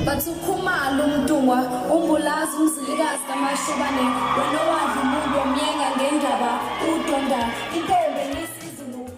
Bathi uKhumalo uMntungwa uMbulazi uMzilikazi kaMashobane wena owadla umuntu wamyenga ngendaba udonda intombi engisizulu.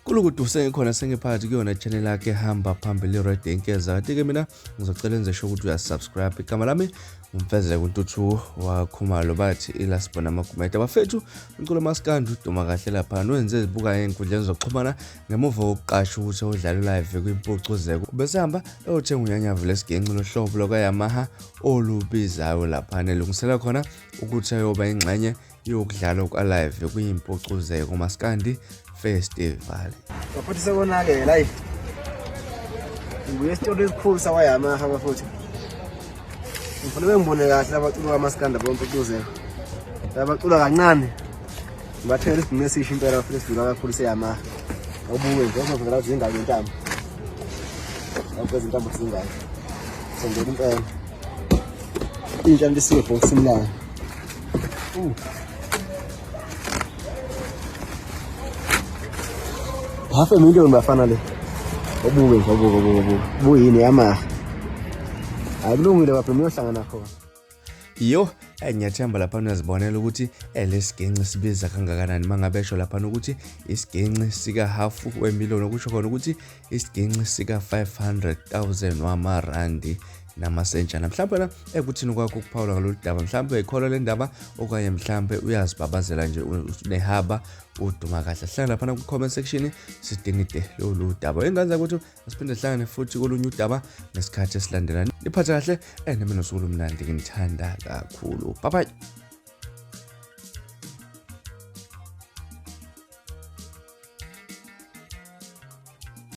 Kulukudu sengikhona sengiphakathi kuyona channel yakhe hamba phambili Red Inkeza. Kanti-ke mina ngizocela enze sure ukuthi uyasubscribe. Igama lami ngumfezeko uNtuthu waKhumalo bathi ilasibona amagumede. Bafethu umculo maskandi uduma kahle lapha wenze izibuka ey'nkundleni zokuxhumana ngemuva kokuqasha ukuthi udlala live kwimpucuzeko. Ubesehamba eyothenga unyanyavu lesigenci lohlobo lwakwaYamaha olubizayo laphana elungisela khona ukuthi ayoba ingxenye yokudlala kwa-live kwimpucuzeko maskandi festival. Bafethu sekonakele ayi. Ngibuye esitolo esikhulu sakwaYamaha bafethu. Ngifuna bengibone kahle abaculi kamaskandi abampucuzeko. Abacula kancane. Ngibathengela isibhimu esisha impela bafethu esidura kakhulu seYamaha. Awubuke nje uzovela ukuthi zingaki intambo. Awukwezi intambo zingaki. Sondela impela. Intsha lisuke ebhokisini layo. Half a million bafana le. Obuke nje obuke obuke obuke. Buyini Yamaha. Akulungile bafana uyohlangana khona. Yo, ngiyathemba lapha uyazibonela ukuthi lesigenci sibiza kangakanani mangabe esho lapha ukuthi isigenci sika half wemillion okusho khona ukuthi isigenci sika 500,000 wamarandi namasentshana. Mhlawumbe la ekuthini kwakho ukuphawula ngalolu daba, mhlawumbe uyayikholwa le ndaba okanye mhlawumbe uyazibabazela nje unehaba uduma kahle. Hlala laphana ku-comment section sidingide lolu daba. Ingane zakwethu asiphinde sihlangane futhi kolunye udaba ngesikhathi esilandelayo. Niphathe kahle and mina nosuku olumnandi nginithanda kakhulu. Bye bye.